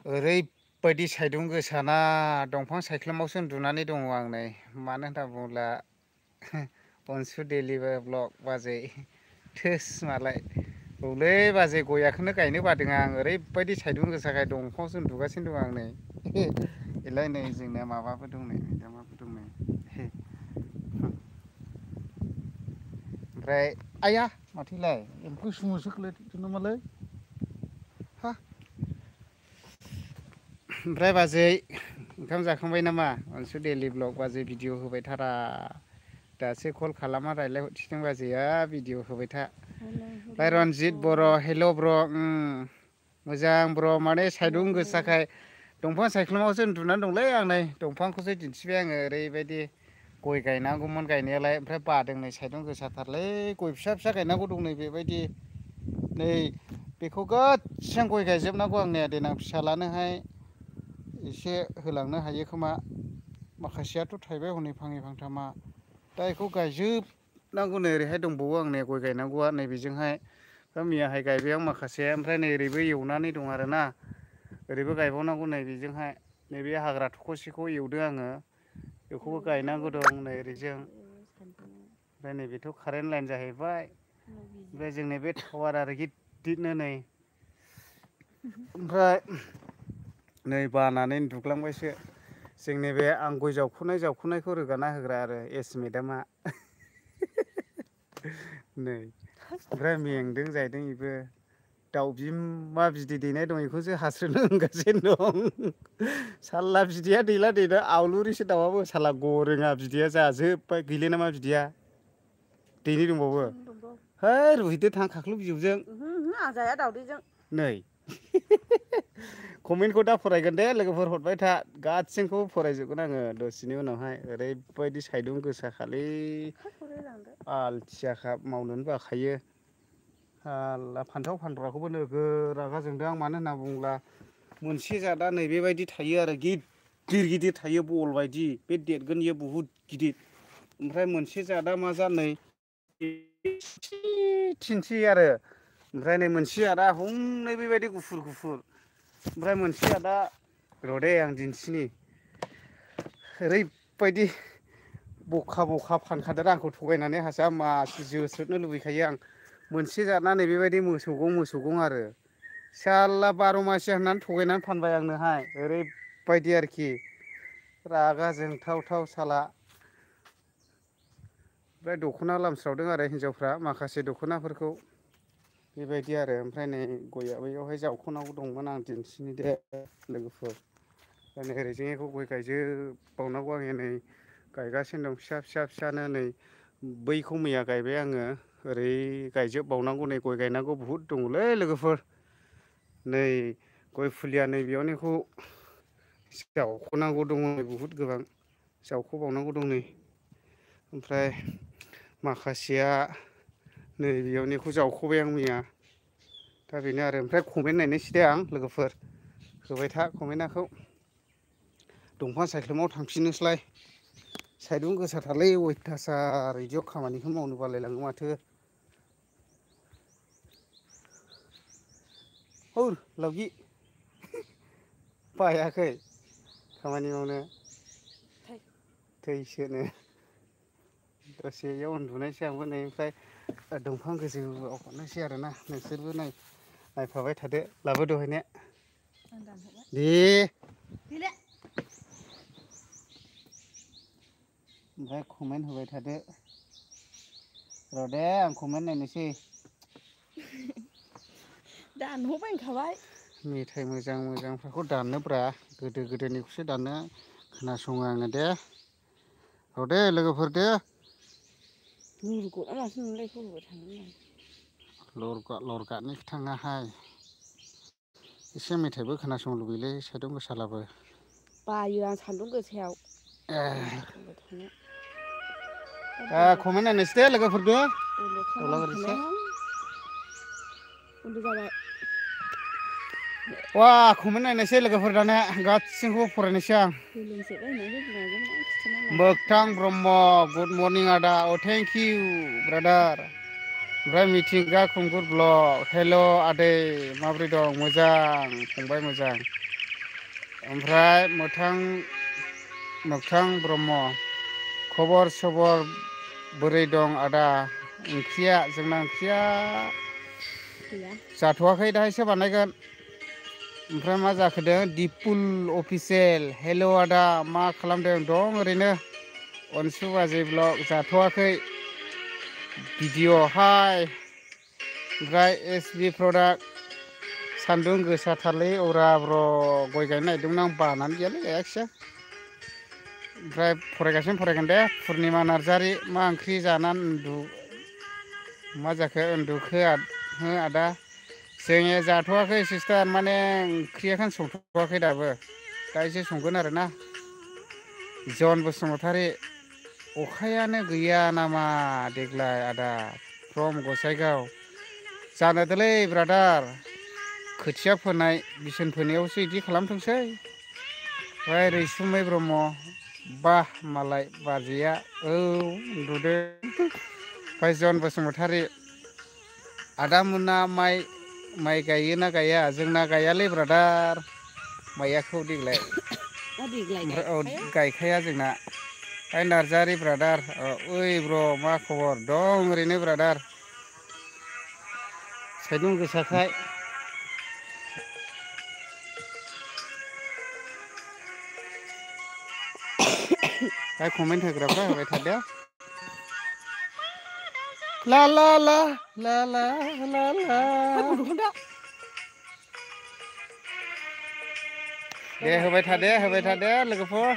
ओरैबायदि सायदुं गोसाना दंफां सायख्लुमावसो उन्दुनानै दङ आं नै मानो होनना बुङोब्ला अनसु डेलि ब्लग बाजै थोस मालाय औलै बाजै गयाखौनो गायनो बादों आं ओरैबायदि सायदुं गोसाखाय दंफाङावसो उन्दुगासिनो दं आं नै बेलाय नै जोंनिया माबाबो दं नै बिजामाबो दं नै ओमफ्राय आइया माथोलाय एम्फौ सुमुसो खोलैथारदों नामालै हा ओमफ्राय बाजै ओंखाम जाखांबाय नामा अनसु डेलि ब्लग बाजै भिडिअ होबाय थारा दासो कल खालामा रायज्लायहरथिदों बाजैया भिडिअ होबाय था ओमफ्राय रनजित बर' हेल' ब्र' मोजां ब्र' माने सायदुं गोसाखाय दंफां सायख्लुमावसो उन्दुनानै दंलै आं नै दंफांखौसो दिन्थिबाय आङो ओरैबायदि गय गायनांगौमोन गायनायालाय ओमफ्राय बादों नै सायदुं गोसाथारलै गय फिसा फिसा गायनांगौ दं नै बेबायदि नै बेखौ गोज्जां गय गायजोबनांगौ आंनिया देनां फिसालानोहाय एसे होलांनो हायो खोमा माखासेयाथ' थाइबाय हनै फांनै फांथामा दा बेखौ गायजोबनांगौनो ओरैहाय दंबावो आंने गय गायनांगौआ नैबेजोंहाय मैयाहाय गायबाय आं माखासे ओमफ्राय नै ओरैबो एवनानै दं आरोना ओरैबो गायबावनांगौ नै बेजोंहाय नैबे हाग्रा थख'सेखौ एवदों आङो बेखौबो गायनांगौ दं नै ओरैजों ओमफ्राय नैबेथ' कारेन्ट लाइन जाहैबाय ओमफ्राय जोंनि बे टावार आरो गिदिरनो नै ओमफ्राय नै बानानै उन्दुग्लांबायसो जोंनि बे आं गय जावखुनायखौ रोगाना होग्रा आरो एस मेदामा नै ओमफ्राय मेंदों जाहैदों बेबो दाउ बिमा बिदै दैनाय दं बेखौसो हास्रोनो होनगासिनो दं साल्ला बिदैया दैला दैला आवलुरिसो दाउआबो साल्ला गरोङा बिदैया जाजोब्बाय गैला नामा बिदैया दैनै दंबावो है रुहैदो थां खाख्लु बिजौजों आं जाया दावदैजों नै कमेन्टखौ दा फरायगोन दे लोगोफोर हरबाय था गासिनखौबो फरायजोबगोन आङो दसेनि उनावहाय ओरैबायदि सायदुं गोसाखालै आलथियाखा मावनोनो बाखायो हाल्ला फान्थाव फानग्राखौबो नोगोर रागा जोंदों आं मानो होनना बुङोब्ला मोनसे जादा नैबेबायदि थायो आरो गिदिर गिदिर थायो बल बायदि बे देरगोन इयो बुहुद गिदिर ओमफ्राय मोनसे जादा मा जानो थिनथि आरो ओमफ्राय नै मोनसे जादा हनै बेबायदि गुफुर गुफुर ओमफ्राय मोनसे जादा र'दे आं दिन्थिनि ओरैबायदि बखा बखा फानखादों आंखौ थगायनानै हासाब मासे जोस्रोदनो लुबैखायो आं मोनसे जादना नै बेबायदि मोसौ गं आरो साल्ला 12 मासिया होननानै थगायनानै फानबाय आंनोहाय ओरैबायदि आरोखि रागा जोंथावथाव साला ओमफ्राय दख'ना लामस्रावदों आरो हिनजावफ्रा माखासे दख'नाफोरखौ बेबायदि आरो ओमफ्राय नै गया बैयावहाय जावख'नांगौ दंमोन आं दिन्थिनि दे लोगोफोर नै ओरैजों बेखौ गय गायजोबबावनांगौ आङो नै गायगासिनो दं फिसा फिसा फिसानो नै बैखौ मैया गायबाय आङो ओरै गायजोबबावनांगौ नै गय गायनांगौ बहुद दङलै लोगोफोर नै गय फुलिया नै बेयावनिखौ जावख'नांगौ दङ बहुद गोबां जावख'बावनांगौ दं नै ओमफ्राय माखासेया नै बेयावनिखौ जावख'बाय आं मैया दा बेनो आरो ओमफ्राय कमेन्ट नायनोसै दे आं लोगोफोर होबाय था कमेन्टआखौ दंफां सायख्लुमाव थांफिननोसैलाय सायदुं गोसाथारलै अयथासार बिदियाव खामानिखौ मावनो बालायलाङो माथो हौर लावगि बायाखै खामानि मावनो थैसोनो दसे इयाव उन्दुनायसै आंबो नै ओमफ्राय दंफां गोजौआव हरनोसै आरोना नोंसोरबो नायफाबाय थादो लाबो दहायनिया दे ओमफ्राय कमेन्ट होबाय थादो र' दे आं कमेन्ट नायनोसै दानहरबाय होनखाबाय मेथाइ मोजां मोजांफोरखौ दाननोब्रा गोदोनिखौसो दाननो खोनासङो आङो दे र' दे लोगोफोर दे लरगाटनिखौ थाङाहाय एसे मेथाइबो खोनासंनो लुबैलै सायदुं गोसालाबो बायो आं सान्दुं गोसायाव कमेन्ट नायनोसै दे लोगोफोरबो दाउला उन्दुखांहां बोरैसो उन्दु जाबाय वा कमेन्ट नायनोसै लोगोफोर दाना गासिखौबो फरायनोसै आं मोगथां ब्रह्म गुड मरनिं आदा थेंक इउ ब्रादार ओमफ्राय मिथिंगा खुंगुर ब्लक हेल' आदै माब्रै दं मोजां फंबाय मोजां ओमफ्राय मोगथां ब्रह्म खबर सबर बोरै दं आदा जोंना ओंख्रिया गैया जाथ'वाखै दाहायसो बानायगोन ओमफ्राय मा जाखोदों दिपुल अफिसियेल हेल' आदा मा खालामदों दं ओरैनो अनसु बाजै ब्लग जाथ'वाखै भिडिअ'हाय ओमफ्राय एस.बि. प्रडाक्ट सान्दुं गोसाथारलै औरा ब्र' गय गायनो नागिरदोंमोन आं बानानै गैयालै गायाखिसै ओमफ्राय फरायगोन दे पुर्निमा नार्जारि मा ओंख्रि जानानै मा जाखो उन्दुखो हो आदा जोङो जाथ'वाखै सिस्टार माने ओंख्रियाखौनो संथ'वाखै दाबो दा एसे संगोन आरोना जन बसुमतारी अखायानो गैया नामा देग्लाय आदा फ्रम गसाइगाव जानोथोलै ब्रादार खोथिया फोनाय बिसोन फोनायावसो बिदि खालामथोंसै ओमफ्राय रैसुमै ब्रह्म बा मालाय बाजैया औ उन्दुदों ओमफ्राय जन बसुमतारी आदामोना माइ गायोना गाया जोंना गायालै ब्रादार माइयाखौ देग्लाय देग्लाय ओमफ्राय गायखाया गायखाया जोंना ओइ नार्जारि ब्रादार ओइ ब्र' मा खबर दं ओरैनो ब्रादार सान्दुं गोसाखाय दा कमेन्ट होग्राफ्रा होबाय थादो ला ला ला ला ला ला ला दे होबाय थादो लोगोफोर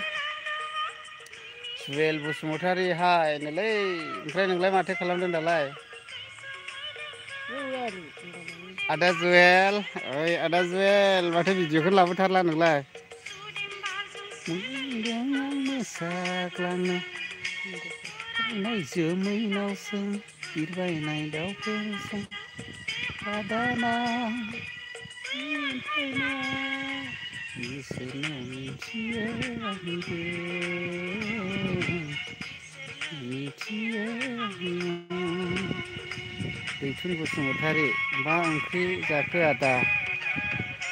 जुवेल बसुमतारी हाय नोलै ओमफ्राय नोंलाय माथो खालामदों दालाय आदा जुवेल ओइ आदा जुवेल माथो भिडिअ'खौनो लाबोथारला नोंलाय मोसाग्लांनो जोमै नावसोम बिरबायनाय दाउफोरजों आदाना इसोरनो मिथियो दैथुन बसुमतारी मा ओंख्रि जाखो आदा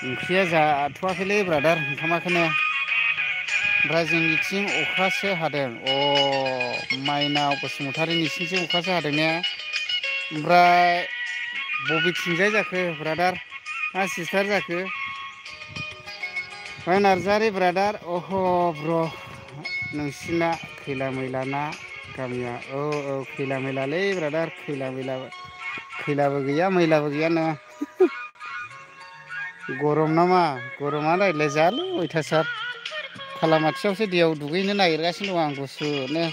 ओंख्रिया जाथ'वाखैलै ब्रादार ओंखामाखौनो ओमफ्राय जोंनिथिं अखासो हादों माइनाव बसुमतारी नोंसिनिथिं अखासो हादों ने ओमफ्राय बबेथिंजाय जाखो ब्रादार ना सिस्टार जाखो ओमफ्राय नार्जारि ब्रादार अह ब्र' नोंसिना खैला मैलाना गामिया औ खैला मैलालै ब्रादार खैलाबो गैया मैलाबो गैयानो गरम नामा गरमानो रायज्लायजायालै अयथासार खालामाथियावसो दैयाव दुगैनो नागिरगासिनो दं आं गुसुनो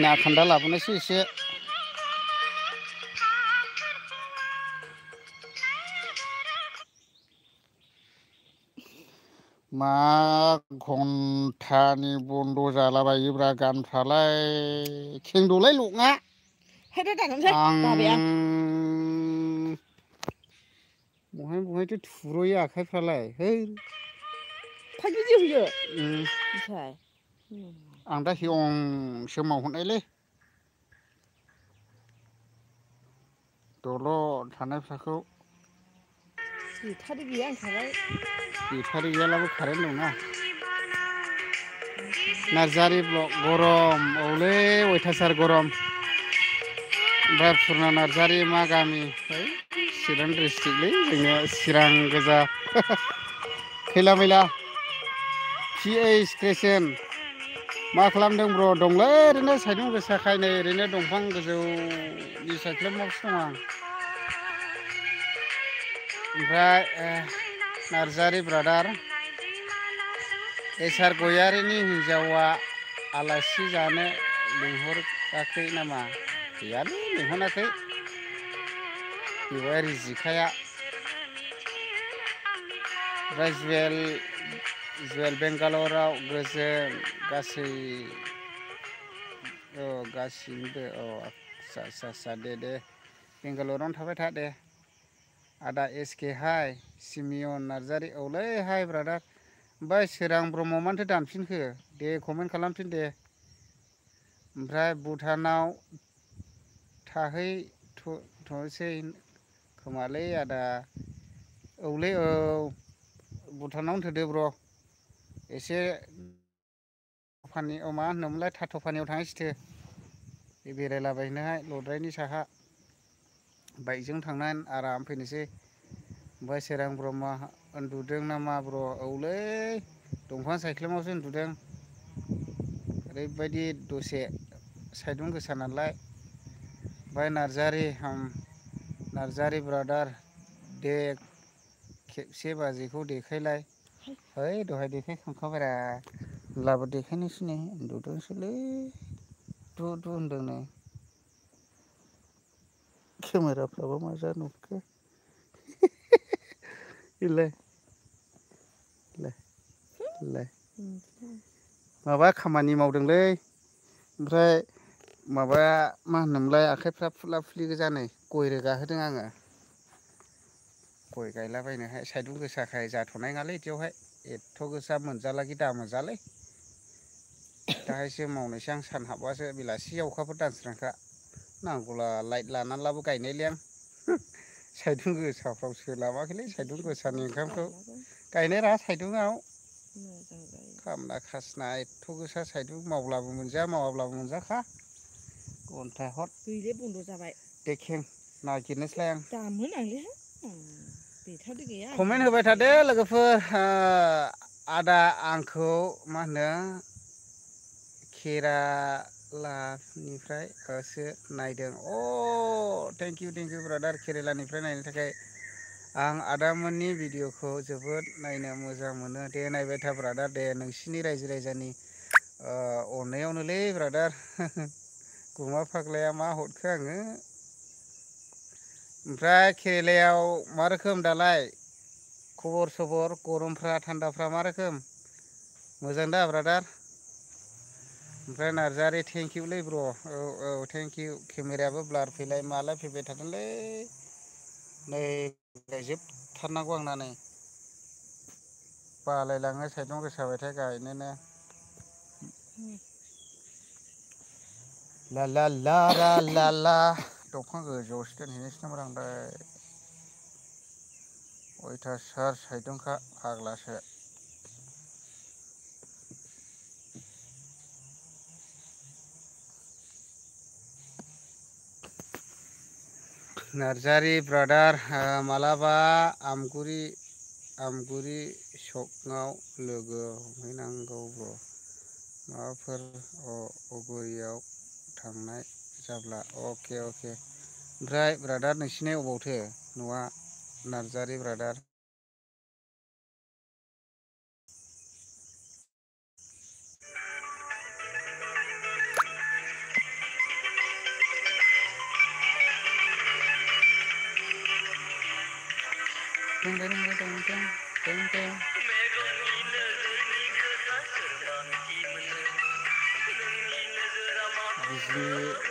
ना खान्दा लाबोनोसै एसे मा घन्टानि बन्द' जालाबायोब्रा गानफ्रालाय खेंद'लाय लङा आं बहायथो थुब्र'यो आखाइफ्रालाय है आं दा हियंसो मावहरनायलै दलद थानायफ्राखौ बेटारि गैया होनखाबाय बेटारि गैयाब्लाबो कारेन्ट दंना नार्जारि ब्लक गरम औलै अयथासार गरम ओमफ्राय पुर्ना नार्जारि मा गामि चिरां डिस्ट्रिक्टलै जोंनिया चिरां गोजा खैला मैला PA स्टेसन मा खालामदों ब्र' दंलै ओरैनो सान्दुं गोसाखाय नै ओरैनो दंफां गोजौनि सायख्लुमावसो दं आं ओमफ्राय नार्जारि ब्रादार एसार गयारिनि हिन्जावा आलासि जानो लिंहराखै नामा गैयालै लिंहराखै बेवाइ रिजिखाया ओमफ्राय जुवेल बेंगालराव गोजोन गासैबो आदसा दे बेंगालरावनो थाबाय था दे आदा SK हाय सिमियन नार्जारि औलै हाय ब्रादार ओमफ्राय सोरां ब्रह्म मानोथो दानफिनखो दे कमेन्ट खालामफिन दे ओमफ्राय भुटानाव थाहैथ'नोसै खोमालै आदा औलै औ भुटानावनो थोदो ब्र एसे फानि मा होनोमोनलाय थाथ'फानियाव थांनोसैथो बे बेरायलाबायनोहाय लद्रायनि साहा बाइकजों थांनानै आराम फैनोसै ओमफ्राय सोरां ब्रह्मआ उन्दुदों नामा ब्र औलै दंफां सायख्लुमावसो उन्दुदों ओरैबायदि दसे सायदुं गोसा नालाय ओमफ्राय नार्जारि ब्रादार दे खेबसे बाजैखौ देखायलाय है दहाय देखायखांखाबायरा होनब्लाबो देखायनोसै नै उन्दुदोंसोलै दु दु होनदोंनो केमेराफ्राबो मा जानुखो इलाय माबा खामानि मावदोंलै ओमफ्राय माबा मा होनोमोनलाय आखाइफ्रा फुला फुलि गोजानै गय रोगाहोदों आङो गय गायलाबायनोहाय सायदुं गोसाखाय जाथ'नाय नङालै बिदियावहाय एथ' गोसा मोनजालागि दा मोनजालै दाहायसो मावनोसै आं सान हाबबासो बेलासि अखाफोर दानस्रांखा नांगौला लाइट लानानैलाबो गायनायलै आं सायदुं गोसाफ्राव सोलाबाखैलै सायदुं गोसानि ओंखामखौ गायनाय रा सायदुंआव खामला खासिना एथ' गोसा सायदुं मावब्लाबो मोनजाया मावाब्लाबो मोनजाखा घन्टा हर गैले बन्द' जाबाय देखें नागिरनोसैलाय आं दामहोनांलै बेटारि गैया कमेन्ट होबाय थादो लोगोफोर आदा आंखौ मा होनो केरालानिफ्रायसो नायदों अ थेंक इउ ब्रादार केरेलानिफ्राय नायनो थाखाय आं आदामोननि भिडिअखौ जोबोद नायनो मोजां मोनो दे नायबाय था ब्रादार दे नोंसिनि रायजो राजानि अननायावनोलै ब्रादार गुमा फाग्लाया मा हरखो आङो ओमफ्राय केरेलायाव मा रोखोम दालाय खबर सबर गरमफ्रा थान्दाफ्रा मा रोखोम मोजां दा ब्रादार ओमफ्राय नार्जारि थेंक इउलै ब्र औ थेंक इउ केमेरायाबो ब्लार फैलाय मालाय फैबाय थादोंलै नै गायजोबथारनांगौ आंना नै बालायलाङो सायदुं गोसाबाथाय गायनोनो ला ला ला रा ला ला दंफां गोजौआवसो दोनहैनोसै नामा आंलाय अयथासार सायदुंखा फाग्लासो नार्जारि ब्रादार मालाबा आमगुरि सकआव लोगो हमहैनांगौ ब्र माबाफोर अगुरियाव थांनाय जाब्ला अके ओमफ्राय ब्रादार नोंसिनि अबावथो न'आ नार्जारि ब्रादार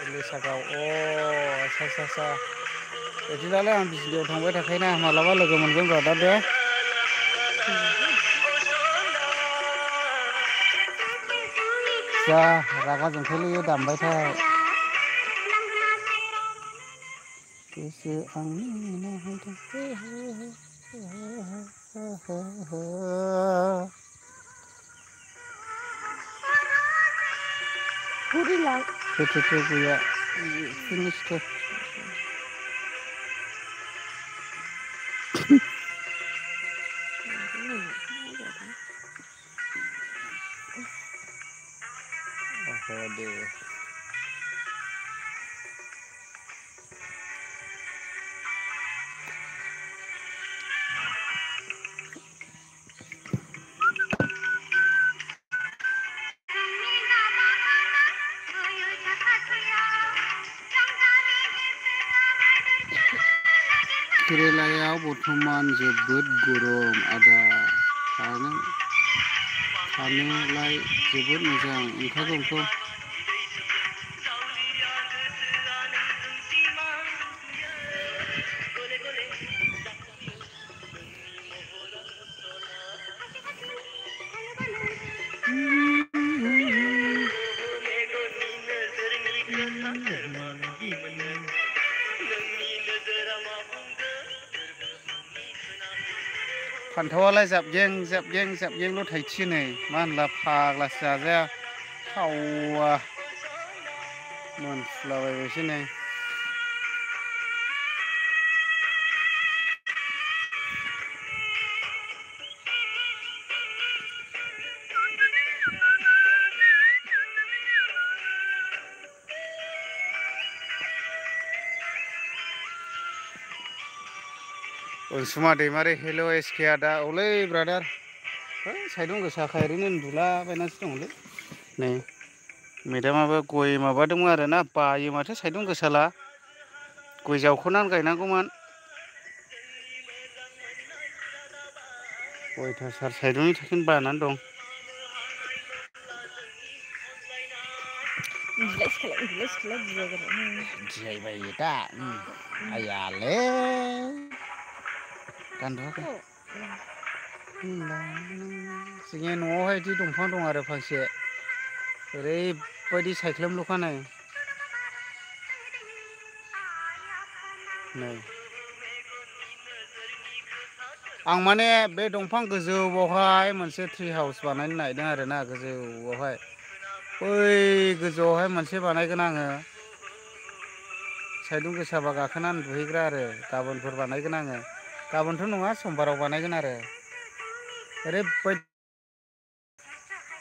लेसागाव आसा बिदिब्लालाय आं बिजनियाव थांबाय थाखायोना मालाबा लोगो मोनगोन ब्रादार दे जा रागा जोंखायलै दामबायथाय गोसो आंनि गैया फिनिसथ' दे केरेलायाव बर्थमान जोबोद गरम आदा थानोलाय जोबोद मोजां ओंखारगोनथ' फान्थावालाय जाबगें ल' थाइथियो नै मा होनला फाग्लासो जाजाया थावा मोनफुलाबायबायसो नै अनसुमा दैमारि हेल' एसके आदा औलै ब्रादार है साइदुं गोसाखाय ओरैनो उन्दुलाबायनासो दंलै नै मेदामाबो गय माबादोंमोन आरोना बायो माथो साइदुं गोसाला गय जावख'नानै गायनांगौमोन अयथासार साइदुंनि थाखायनो बानानै दं उन्दुलाय सिखारलाय बुलायगारनानै जिरायबायो दा आयालै गानद'आखै जोंनि न'आवहाय बिदि दंफां दं आरो फांसे ओरैबायदि सायख्लुमल'खा नै नै आं माने बे दंफां गोजौआवहाय मोनसे ट्रि हाउस बानायनो नागिरदों आरोना गोजौआवहाय बै गोजौआवहाय मोनसे बानायगोन आङो साइदुं गोसाबा गाखोनानै उन्दुहैग्रा आरो गाबोनफोर बानायगोन आङो गाबोनथ' नङा समबाराव बानायगोन आरो ओरैबायदि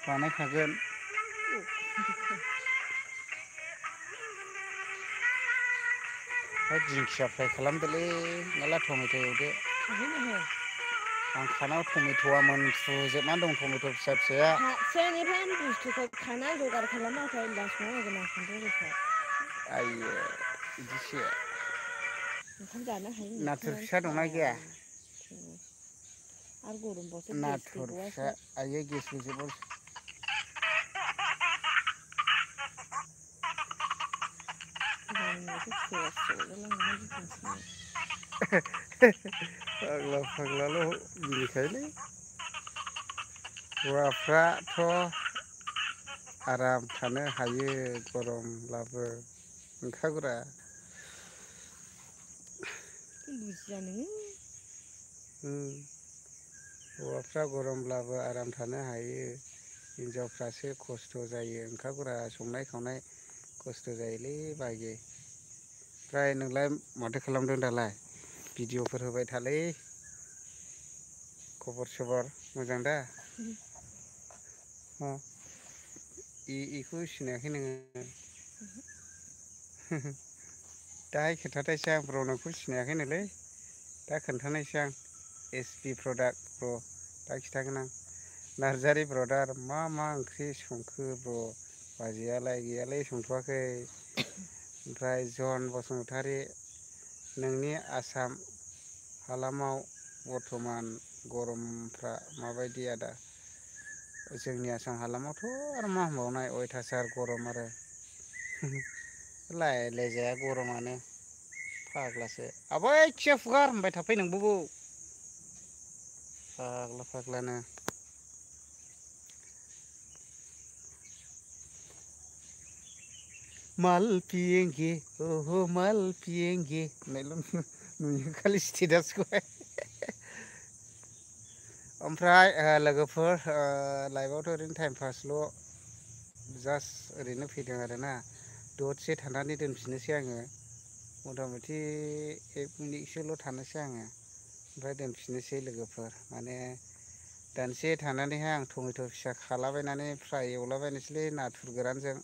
बानायखागोन दिंखिया फ्राय खालामदोलै माला टमेट' एवदो आं खानायाव टमेट'आ मोनफ्रुजोबनानै दं टमेट' फिसा फिसाया खाथिनिफ्राय बुस्थुखौ खाना जगार खालामाखै होनबा संना होगोन आं सानदों गोसा आइयो बिदिसो ओंखाम जानो हायो नाथुर मोनखांनानै फिसा दंना गैया आरो गरमबावसो गेस नाथुर फिसा गैबावासो आइयो गेस फैजोबबावसो फाग्ला फाग्लाल' मिनिखायोलै हौवाफ्राथ' आराम थानो हायो गरमब्लाबो नंखागौरा बुजिया नोङो हौवाफ्रा गरमब्लाबो आराम थानो हायो हिनजावफ्रासो खस्थ' जायो नंखागौरा संनाय खावनाय खस्थ' जायोलै बाहागि ओमफ्राय नोंलाय माथो खालामदों दालाय भिडिअफोर होबाय थालै खबर सबर मोजां दा इखौ सिनायाखै नोङो दाहाय खोन्थाथायसै आं ब्र नोंखौ सिनायाखैनोलै दा खोन्थानायसै आं एस पि प्रडाक्ट ब्र दा खिन्थागोन आं नार्जारि ब्रदार मा ओंख्रि संखो ब्र बाजैयालाय गैयालै संथ'वाखै ओमफ्राय जन बसुमतारी नोंनि आसाम हालामाव बर्थमान गरमफ्रा माबायदि आदा जोंनि आसाम हालामावथ' आरो मा होनबावनाय अयथासार गरम आरो रायलायजाया गरमानो फाग्लासो आबै खिया फुगार होनबाय थाफै नोंबो फाग्लानो माल पियेंगे अहो माल पियेंगे होननायल' नुयो खालि स्टेटासखौहाय ओमफ्राय लोगोफोर लाइफआवथ' ओरैनो टाइम पासल' जास्ट ओरैनो फैदों आरोना दसे थानानै दोनफिननोसै आङो मथा मथि 1 मिनिटसोल' थानोसै आङो ओमफ्राय दोनफिननोसै लोगोफोर माने दानसे थानानैहाय आं टमेट' फिसा खालाबायनानै फ्राय एवलाबायनोसैलै नाथुर गोरानजों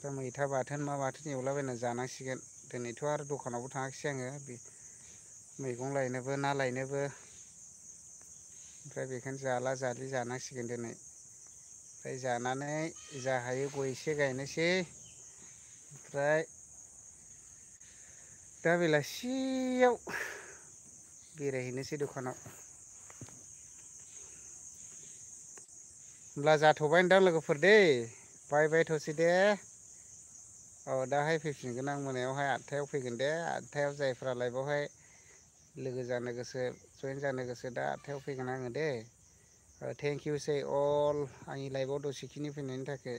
दा मैथा बाथोन मा बाथोन एवलाबायना जानांसिगोन दिनैथ' आरो दखानावबो थाङाखिसै आङो मैगं लायनोबो ना लायनोबो ओमफ्राय बेखायनो जाला जालि जानांसिगोन दिनै ओमफ्राय जानानै जा हायो गय एसे गायनोसै ओमफ्राय दा बेलासियाव बेरायहैनोसै दखानाव होमब्ला जाथ'बायनोदां लोगोफोर दे बाय बाय थ'सै दे दाहाय फैफिनगोन आं मोनायावहाय 8थायाव फैगोन दे 8थायाव जायफ्रा लाइभआवहाय लोगो जानो गोसो जयेन जानो गोसो दा 8थायाव फैगोन आङो दे थेंक इउ सै अल आंनि लाइभआव दसेखिनि फैनायनि थाखाय